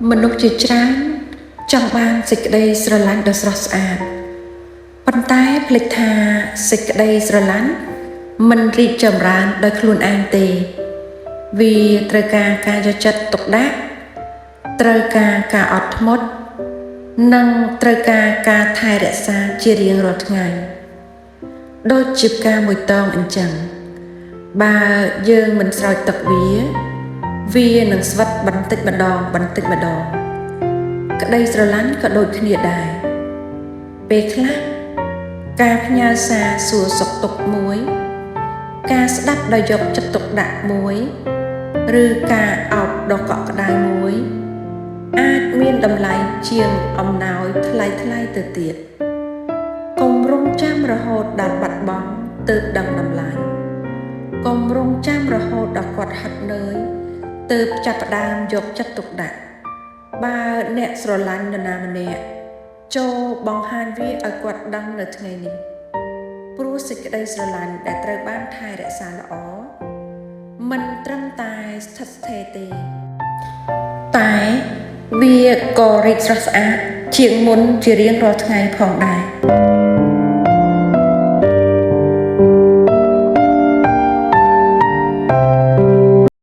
មនុស្សជាច្រើនចង់បានសេចក្តីស្រឡាញ់ដ៏ស្រស់ស្អាតប៉ុន្តែភ្លេចថាសេចក្តីស្រឡាញ់មិនរីកចម្រើនដោយខ្លួនឯងទេវាត្រូវការការយកចិត្តទុកដាក់ត្រូវការការអត់ធ្មត់និងត្រូវការការថែរក្សាជារៀងរាល់ថ្ងៃដូចជាផ្កាមួយតងអញ្ចឹងបើយើងមិនស្រោចទឹកវាវានឹងស្វិតបន្តិចម្ដងបន្តិចម្ដងក្តីស្រឡាញ់ក៏ដូចគ្នាដែរពេលខ្លះការផ្ញើសារសួរសុខទុក្ខមួយការស្ដាប់ដោយយកចិត្តទុកដាក់មួយឬការអោបដ៏កក់ក្ដៅមួយអាចមានតម្លៃជាងអំណោយថ្លៃថ្លៃទៅទៀតកុំរងចាំរហូតដល់បាត់បង់ទើបដឹងតម្លៃកុំរងចាំរហូតដល់គាត់ហត់នឿយទើបចាប់ផ្ដើមយកចិត្តទុកដាក់បើអ្នកស្រឡាញ់នរណាម្នាក់ចូលបង្ហាញវាឲ្យគាត់ដឹងនៅថ្ងៃនេះព្រោះសេចក្តីស្រឡាញ់ដែលត្រូវបានថែរក្សាល្អមិនត្រឹមតែស្ថិតស្ថេរទេតែវាក៏រីកស្រស់ស្អាតជាងមុនជារៀងរាល់ថ្ងៃផងដែរ។